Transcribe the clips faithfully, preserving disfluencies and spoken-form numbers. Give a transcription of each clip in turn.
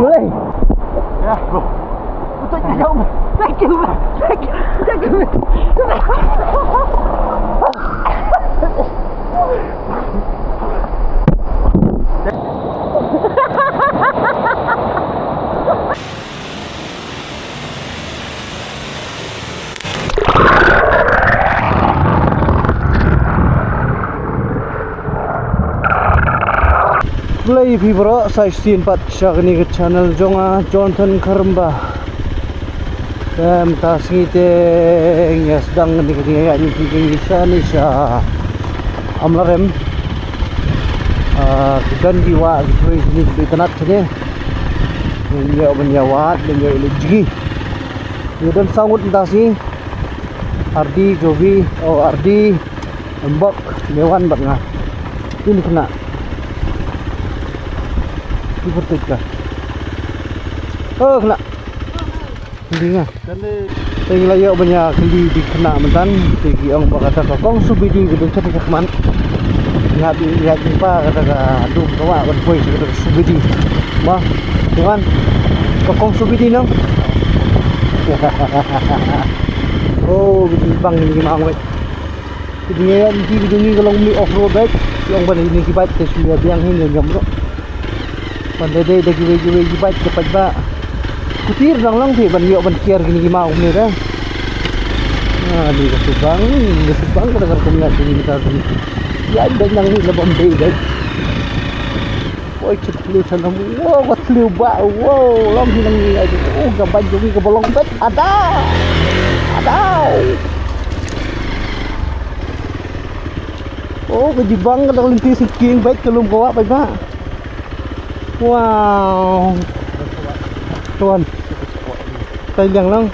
Boleh. Ya, bro. Betul, thank you, man. Thank you, man. Thank you. Thank you, man. Khublei phi baroh sa shisien pat sha kane ka channel jong nga, Jonathan Kharumba. Em, mynta sngi te ngi ïa sdang kane ka jingïaid lynti jong ngi shane sha Amlarem. Ah, ki don ki wah ki throi shane, ki throi itynnat shane. Ngi ïoh ban ïa wad, ngi ïoh ïa leit jngi. Ngi don saw ngut mynta sngi. Ardi, Jovi, oh, Ardi, Mbok, Mewan bad nga. Ini kena. Ini betul kah? Oh, kena. Ini nga. Te ngi la ïoh ban ïa kylli di khynnah mynta, te ki ong ba kata ka kong Subedi ka don sha ka khmat. Nga di ïa jingpa kata ka dum ka wah ban poi sha kata ka Subedi. Ba, Iwan, ka kong Subedi nang. Oh, ki bang ni ki mang wei. Ki ding ïa ni ki ding ni ka long mi off road bike. Ki ong ban ni ki bike te shu ïa biang hin ïa nyam ro. Ban dei dei da kiwei kiwei ki bike ki paidbah. Scooty ruh dang long phi ban ïoh ban kiar kine ki maw kumne da. Ah, ni ka subang, ni ka subang ka da ka kum ïa kine ki ta kine. Ïa bad nang ni la bam dei dei. Oi, ka thliew sa nam. Wow, ka thliew ba. Wow, long hi nang ni ai. Oh, ka bad jong ka ba long bad. Ada. Ada. Oh, ka jibang ka da ka lynti sing king bad ka lum ka wah paidbah. Wow. Tuan. Tai liang lang.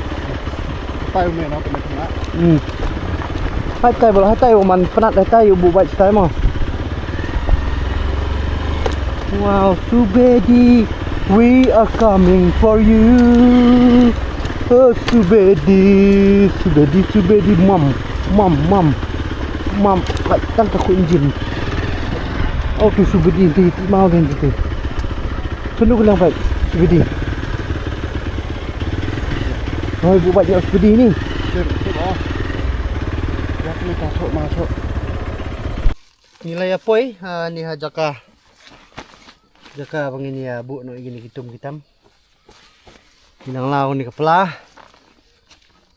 Tai u me na, tai me na. Hmm. Hai tai bala, hai tai u man penat, hai tai u bu bai tai mo. Wow, Subedi, we are coming for you. Oh, Subedi, Subedi, Subedi, mam, mam, mam, mam. Hai tang ka khu engine. Oh, tu Subedi, tu, tu mau kan tu. Sunu kelang bai, Subedi. Hoi, bu bai ïa Subedi ni. Sure, sure, oh. Ïa kini ka sok masuk. Ngi la ïa poi, ha, ni ha jaka. Jaka ba ngin ïa buh noh ïa kine ki tum ki tam. Ngi nang law ni ka pla.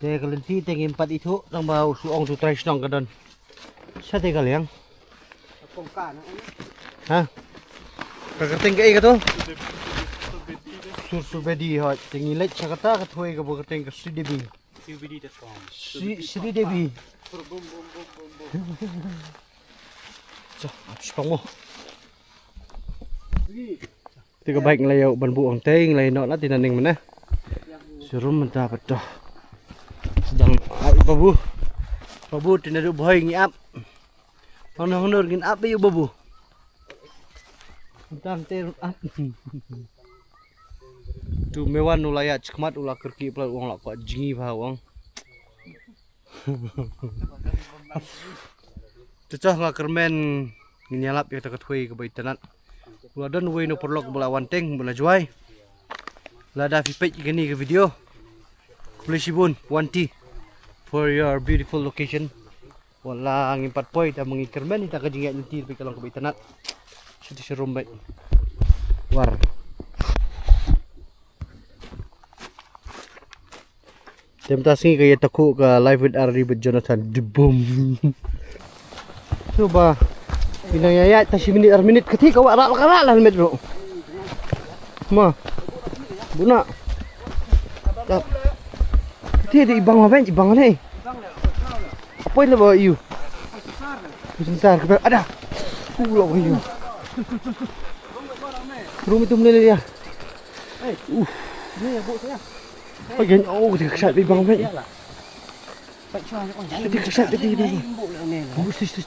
Te ka lynti te ngim pat ithuh tang ba u shu ong tu trai shnong ka don. Sha te ka liang. Ha? Ka kyrteng kaei kato? Sur Subedi, hoi. Te ngi leit sha kata ka thwei kaba kyrteng ka Sridevi. Sridevi. Sri, Sridevi. Chah, ap spang mo. Te ka bike ngi la ïoh ban buh hangtei, ngi la ïoh noh la te na ning mynne. Sha rum mynta pat to. Sdang ai babu. Babu te naduh bhoi ngi ap. Hangno hangno ngin ap ïa u babu. Mynta hangtei ruh ap. Tu Mewan u la ïaid shakhmat u la kyrkieh palat u ong la kwah jngi bha u ong. Te chah nga kyrmen ngin ïalap ïa kata ka thwei kaba itynnat. Ba la don uwei na u paralok ba la wan teng ba la jwai. Lada phi peit ïa kane ka video, khublei shibun Wanti for your beautiful location. Wat la ngim pat poi te ma ngi kyrmen ïa kata ka jingïaid lynti ba ka long kaba itynnat. Shuti sharum bad war. Te mynta sngi ka ïa takhuh ka Live with Ardi bad Jonathan. Dibum. Suba. Ina ïa ïa ta shi minit ar minit kati ka wah rak rak rak lah minit bro. Ma. Buna. Tap. Kati di ibang ma ben ibang ne. Apa ini bawa you? Sebentar, kita ada. Pulau you. Rumah itu mulai ya. Uh. Ini ya bu saya. Pagi oh dia kesat di bang ben. Dia kesat di bang. Bagus, bagus.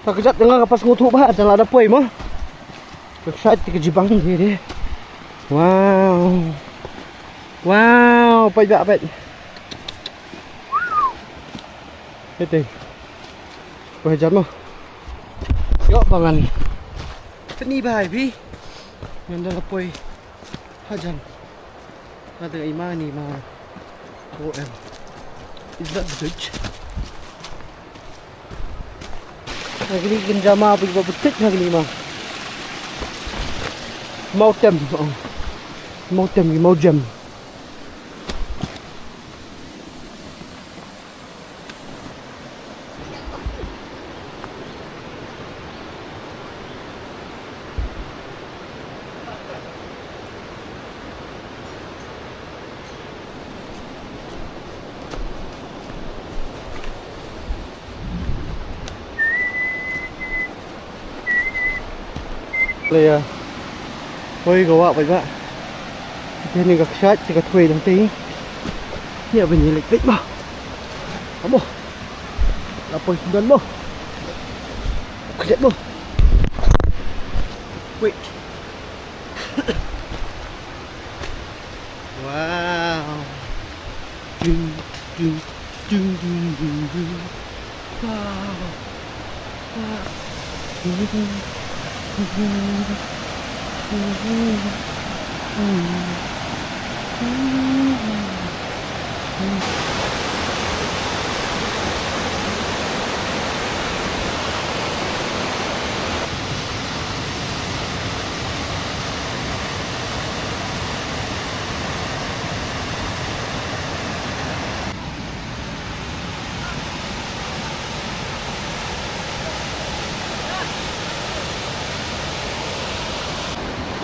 Ka kjat nga ka pas ngutu ba jan la da poi mo. Ka kjat ka jibang de de. Wow. Wow, pai ba pai. Hete. Poi hajan mo. Ïoh ba ngan pyni bha ïa phi. Ngan da la poi hajan. Nga teng i ma ni ma. O em. Is that the bridge? Ha kini kin jama ba ba betik ha kini ma. Mawtem. Oh. Mawtem, mawjem. Lei, ah. Poi ka wah, poi ba. Te ni ka kshaid, te ka thwei dang te. Ni abin ni lek peit ba. Amo. La poi sundan mo. Kdet mo. Wait. Wow. Ding, ding, ding, ding, ding, ding. Wow. Wow.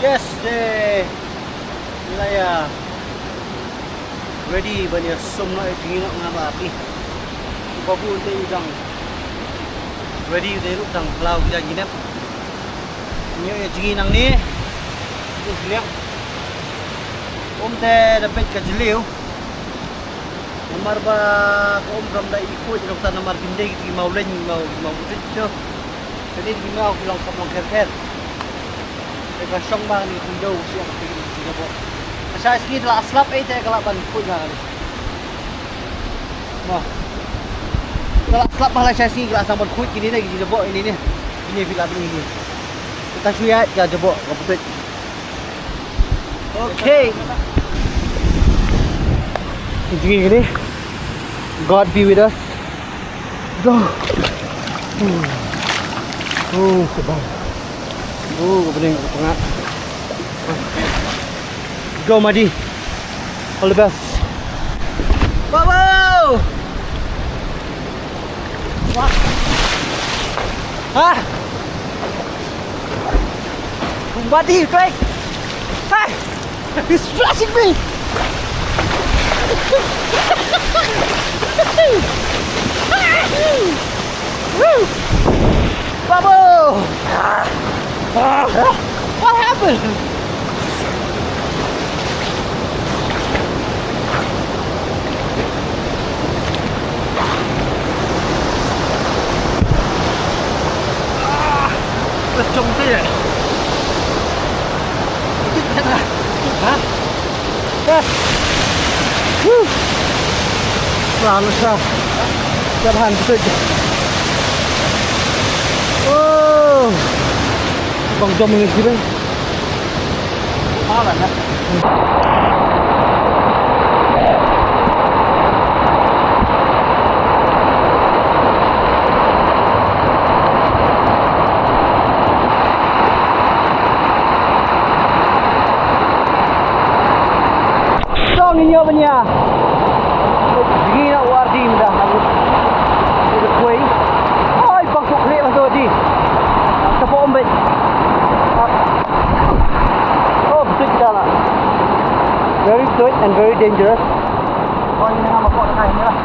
Yes, eh, la ïa ready ban ïa sum noh ïa jingïaseng nga ba phi. Ba bun te u dang ready te ruh dang phlaw ki jingïaseng. Ngi ïa jingïaseng nangne. Bun sliang. Um te da peit ka jylliew. Namar ba ka um kam da i khuid, namar kim dei ki mawleiñ, maw, maw butut shuh. Kane ki maw ki long kam long kher kher. Te ka shong ba kane ki dei sha ki, ki jaboh. Ka shai sngi la slap ei te ka la ban khuid ba kane. Mo. Ka la slap ba la shai sngi ka la sang ban khuid kine ne ki jaboh ine ne. Kine ki la bini ne. Kita shu ïaid ka jaboh ka butut. Okay. Jingïaseng kane. God be with us. Go. Oh, sabar. Oh, ka bneng ka pangah. Go, Madi. All the best. Babu! Wah. Ha? Mati, Craig! Hey! He's flashing me! Woo! Babu! What happened? Ka jong te. Ha? Eh. Woo. Wah, nasa. Jalan betul. Oh. Bang jom ni sini. Song in your banya. Gina wardi mda. Oi, bang suk le bang suk di. Sa pom bet. Oh, betul kita lah. Very fluid and very dangerous. Oh, ini nama kok nak ini lah.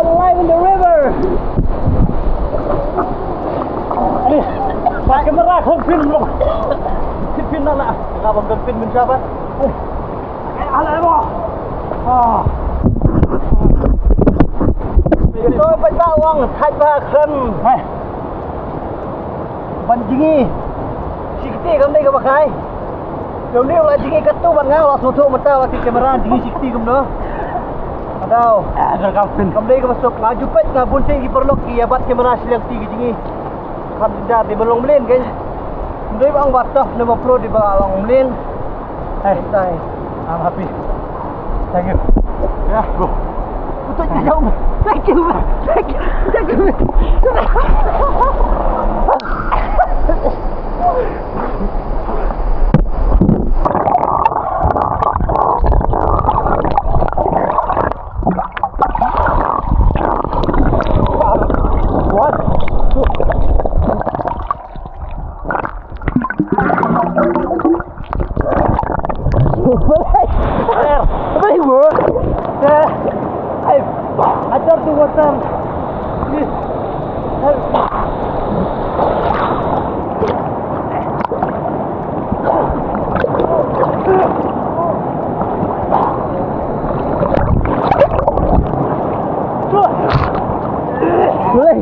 Alive in the river. Ani, ba camera khong pin long. Pin pin na la. Ka bang pin pin sha ba. Ala mo. Ah. Ito pa ba wang thai ba khlem. Hai. Ban jngi shi kti kam dei kaba khai. Ym dei la jngi katto ban nga la sngewthuh mynta la ki camera jngi shi kti kumno. Adau. Ah, dah kau pin. Kam dei kaba suk nga ju peit nga bun tieng ki paralok ki ïa bat camera shiliang kti ki jngi. Kan dah dei ba long mlien kan. Ym dei ba ong ba tough ne ba pro dei ba long mlien. Hey, I'm happy. Thank you. Yeah, go. Thank you. Thank you. Thank you. Thank you. What? Very good. Yeah. I, I don't do what, um, this. Hey. Hey.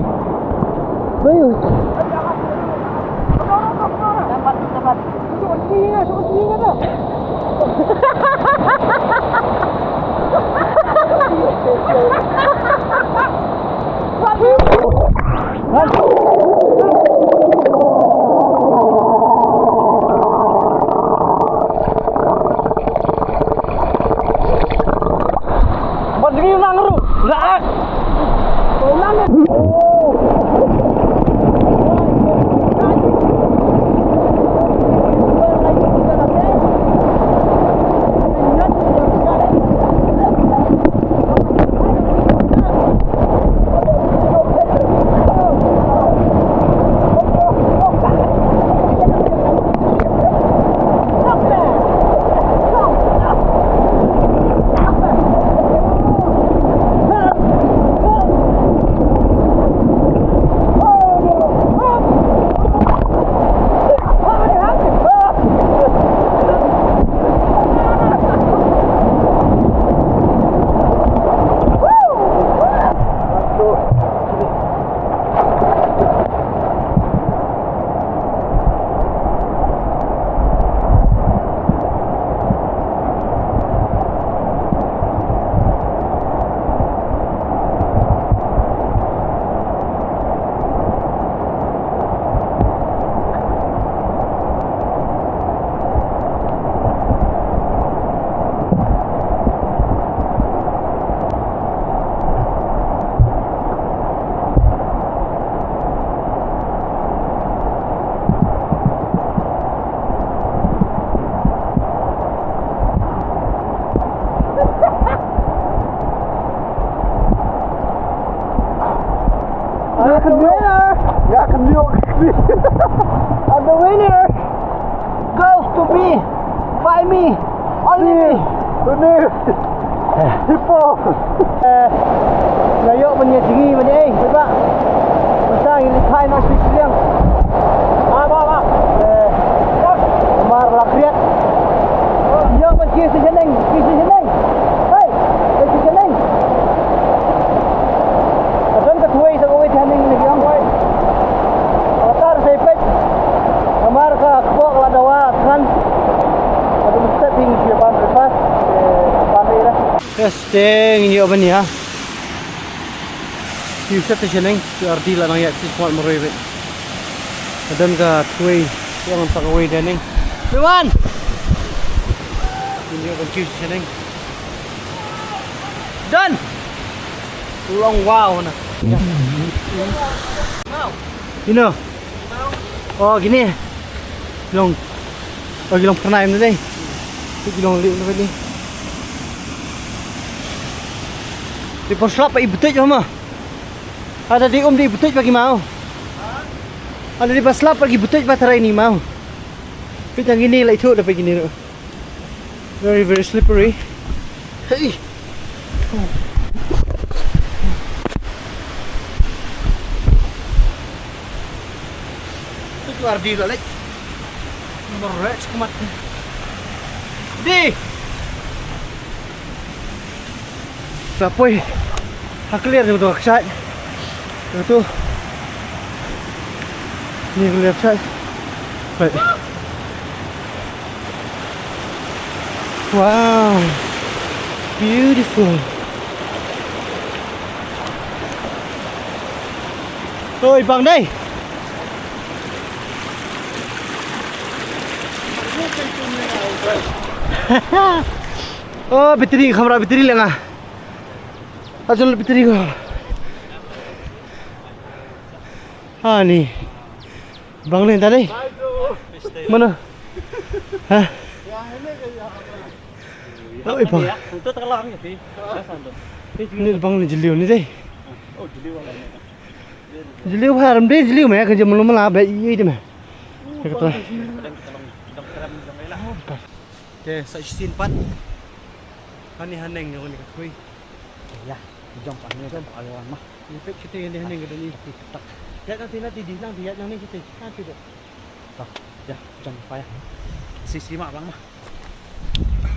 Ban ri nang ru. Rak. Yak nyok. Yak nyok. And the winner goes to me, by me, only me. Winner. Hippo. Eh, nga ïoh ban ïa jngi ban ïa, eh, ba. Mynta ngi leit phai noh shi shiliang. Ba, ba, ba. Eh, namar la khriat. Ïoh ban kiew shi shaneng, kiew shi shaneng. Hei, kiew shi shaneng. Ka don ka thwei sa kawei shaneng ne biang. Ka tar sa ipeit. Namar ka kpoh la dawa than. Ka don step hing shi ban repas. Eh, ban re. Yes, te ngin ïoh ban ïa. Kiew sha shaneng, kiew arti la nang ïa, kiew khmat marwei beit. Ka don ka thwei, kiew ngan sa kawei shaneng. Everyone! Ngin ïoh ban kiew sha shaneng. Done! Long wow na. Wow. You know. Oh, kine. Long. Oh, ki long phyrnai mynta dei. Ki long liw mynta dei. Dei por slap i btej ma. Ada dei um dei btej ba ki mau. Ada dei ba slap ba ki btej ba tharai ni mau. Peit tang kine lai thuh da peit kine ruh. Very, very slippery. Hey. Ardi la lek. Nomor rek sekemat. Di. Sa poi. Ha clear ni betul ksat. Betul. Ni clear ksat. Baik. Wow. Beautiful. Oi, bang dai. Oh, battery, kamera battery langa. Asal battery ko. Ha ni. Bang ni tadi. Mana? Ha? Oh, ipang. Ni bang ni jeliu ni dai. Jeliu haram dai, jeliu meh, ka jam lu mala ba i dai meh. Ka kata. Te sa shisien pat. Hani haneng ni ka thui. Ya, jom sa ni ka ayo ma. Ni pek kita ni haneng ka ni. Tak. Ya nanti nanti di nang di ya nang ni kita. Nanti deh. Tak. Ya, jom pa ya. Si si ma bang ma.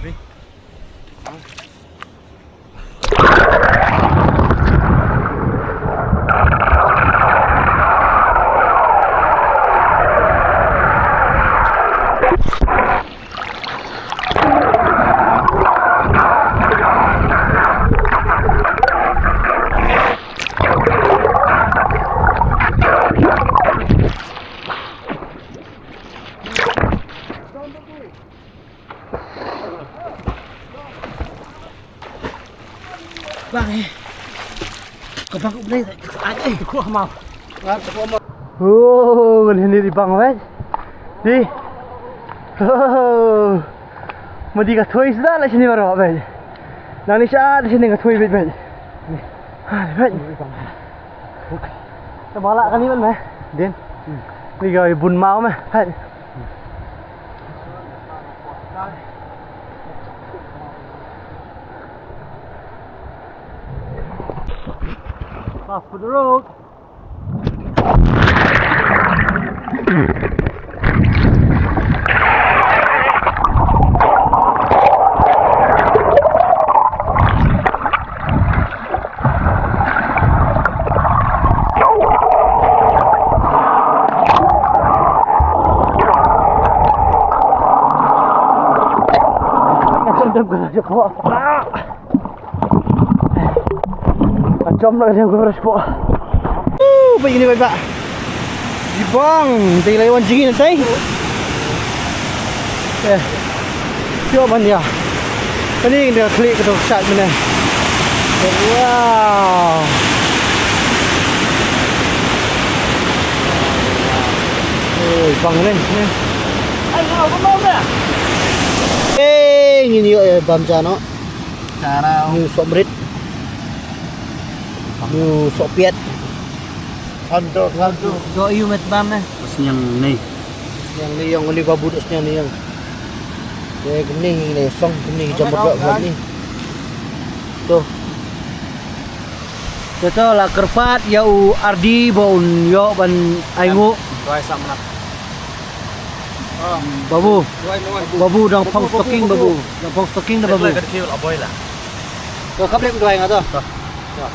Ni. Bang eh. Ka bang u Blei ai ai. Ko ma. Ngan ko ma. Oh, ngan hini di bang wei. Di. Oh. Ma di ka thui sda la sini baroh wei. Nang ni sha di sini ka thui wei wei. Ha, wei. Te bala kani man meh. Din. Ni ga bun mau meh. Hai. Off the road. Jom lah, jom lah, jom lah. Uh, baik ni, baik, baik. Di bang, dei lai wan jingin tai. Eh. Tengok ban dia. Tadi dia klik ke tu, shot mana. Wow. Oi, bang ni. Eh, ngin ïoh, eh, bam ja noh. Tarau. Ngi soh mrit. Ngi soh piat. Santo, santo. Dok ïu met bam eh. Sniang ni. Sniang ni ïong, ni babu dok sniang ni ïong. Ye, kini ni song, kini jam berdok ni. Tu. Te to la kyrpad ïa u Ardi ba un ïoh ban ai nguh. Duwai sa mlak. Babu. Duwai nuan. Babu dang phong stocking, babu. Dang phong stocking da, babu. Ka dkhiew la boi la. To kap lem duwai nga to. To. To.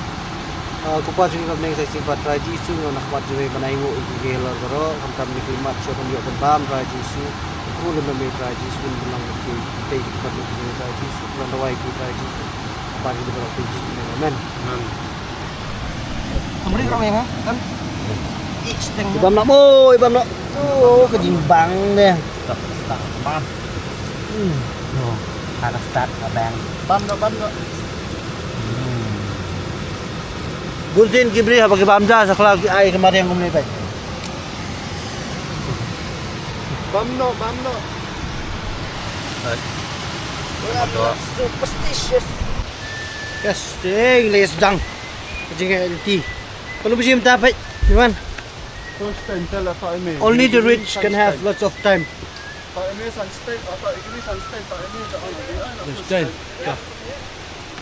Ah, Kpa jong ngi ba ha bneng, sa shisien pat Trai Jisu, nga wan ha khmat jong me ban ai nguh ïa ki khynnah baroh, khamtam ïa ki mat shuh ban ïoh ban bam Trai Jisu. Khublei ïa me Trai Jisu, ban long ïa ki tei ki pat ïa me Trai Jisu, ban duwai ki Trai Jisu. Kpa jong ngi baroh Trai Jisu. Amen. Amen. Amri rong yang kan? Bam nak boy, bam nak. Oh, ka jingbang deh. Bam. Hmm. Oh, ka start ka bang. Bam nak, bam nak. Hmm. Bun sien ki briew haba ki bam ja sa khlaw ki ai ka mariang kumne peit. Bam noh, bam noh. Hai. Well, I'm not superstitious. Yes, ding, les dang. Jing L T. Kalau bisi minta apa? Gimana? Only the rich can have lots of time.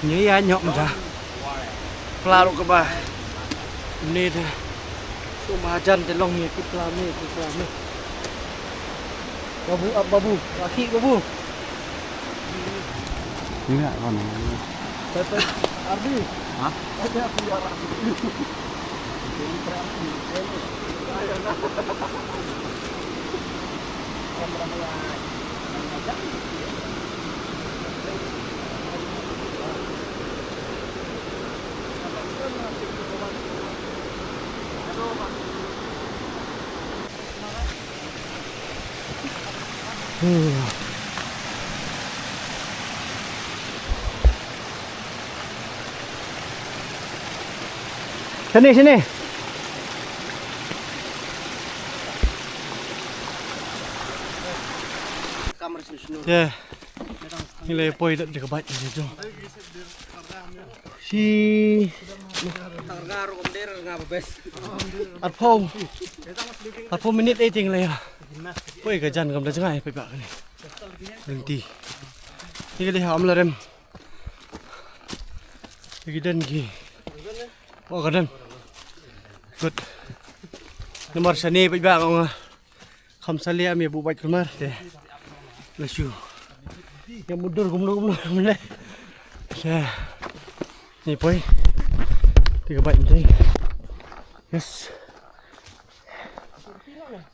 Ni ïa nyok mja. Pla ruh kaba. Ni de. Su mahajan te long ïa ki pla me, ki pla me. Babu, ah, babu. Laki babu. Enggak, kan. Tetes Ardi. Hah? Ada aku ya. Sini, sini. Te ngi la poi da ka bike ni tu. Shi arphew, arphew minit ei te ngi la ïa poi, ka jan kam da jngai paidbah kane. Lynti. Ngi ka dei ha Amlarem. Ki don ki. Oh, ka don. Good. Namar shane paidbah nga ong nga kham salia me buh bike kulmar te. La shu ïa mutdur kumno kumno kumno. Te ngi poi. Te ka bike mynta. Yes.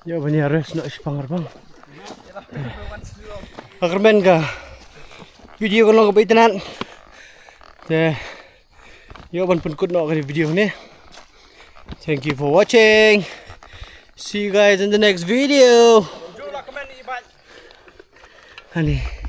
Ïa ban ïa rest noh shiphang arpang. Ka kyrmen ka video ka long kaba itynnad. Te ïa ban pynkut noh ka video ne. Thank you for watching. See you guys in the next video. Ani.